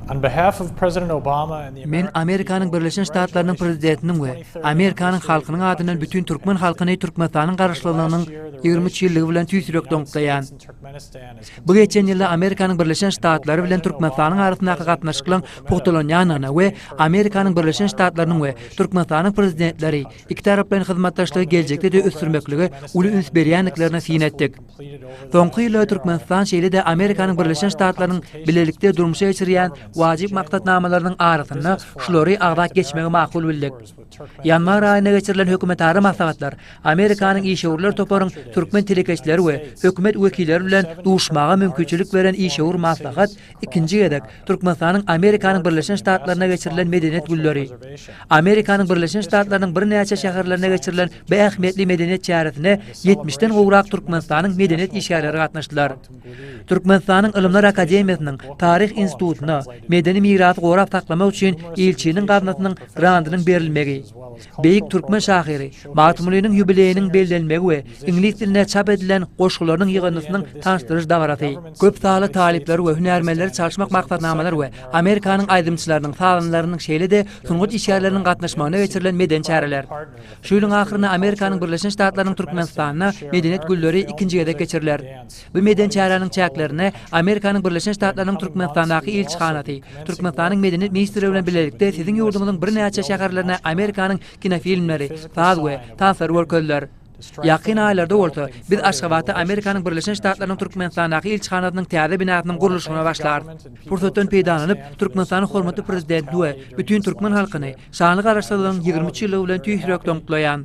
Men Amerikanyň Birleşen Ştatlarynyň Prezidentiniň we Amerikanyň halkynyň adyndan bütin türkmen halkyny Türkmenistanyň Garaşsyzlygynyň 23 ýyllygy bilen tüýs ýürekden gutlaýan. Bu geçen ýylda Amerikanyň Birleşen Ştatlary bilen Türkmenistanyň arasyndaky gatnaşyklaryň pugtalanýandygyna we Amerikanyň Birleşen Ştatlarynyň we Türkmenistanyň Prezidentleri ikitaraplaýyn hyzmatdaşlygy geljekde-de ösdürmeklige uly üns berýändiklerine syn etdik. Soňky ýylda Türkmenistan şeýle-de Amerikanyň Birleşen Ştatlarynyň bilelikde durmuşa geçirýän wajyp maksatnamalarynyň arasynda şulary agzap geçmegi makul bildik. Ýanwar aýynda geçirilen hökümetara maslahatlar Amerikanyň işewürler toparyň türkmen telekeçileri we hökümet wekilleri bilen duşmaga mümkinçilik beren işewür maslahat ikinji gezek Türkmenistanyň Amerikanyň Birleşen Ştatlarynda geçirilen Medeniýet günleri Amerikanyň Birleşen Ştatlarynyň birnäçe şäherlerinde geçirilen bu ähmiýetli medeniýet çäresine ýetmişden gowrak Türkmenistanyň medeniýet işgärleri gatnaşdylar. Türkmenistanyň Ylymlar akademiýasynyň Taryh institutyna medeni mirasy gorap saklamak üçin ilçiniň gaznasynyň grandynyň berilmegi, beýik türkmen şahyry Magtymgulynyň ýubileýiniň bellenilmegi we iňlis dilinde çap edilen goşgularynyň ýygyndysynyň tanyşdyryş dabarasy, köp sanly talyplary we hünärmenleri çalyşmak maksatnamalary we Amerikanyň aýdymçylarynyň, sazandalarynyň şeýle-de sungat işgärleriniň gatnaşmagynda geçirilen medeni çäreler. Şu ýylyň ahyrynda Amerikanyň Birleşen Ştatlarynyň Türkmenistanda Medeniýet günleri ikinji gezek geçiriler. Bu medeni çäräniň çäklerinde Amerikanyň Birleşen Ştatlarynyň Türkmenistandaky ilçihanasy, Türkmenistanyň Medeniýet ministrligi bilen bilelikde siziň ýurduňyzyň birnäçe şäherlerinde Amerikanyň kinofilmleri, saz we tanslary görkeziler. Ýakyn aýlarda bolsa, biz Aşgabatda Amerikanyň Birleşen Ştatlarynyň Türkmenistandaky ilçihanasynyň täze binasynyň gurluşygyna başlarys. Pursatdan peýdalanyp, Türkmenistanyň hormatly Prezidentini we bütin türkmen halkyny şanly Garaşsyzlygyň 23 ýyllygy bilen tüýs ýürekden gutlaýan.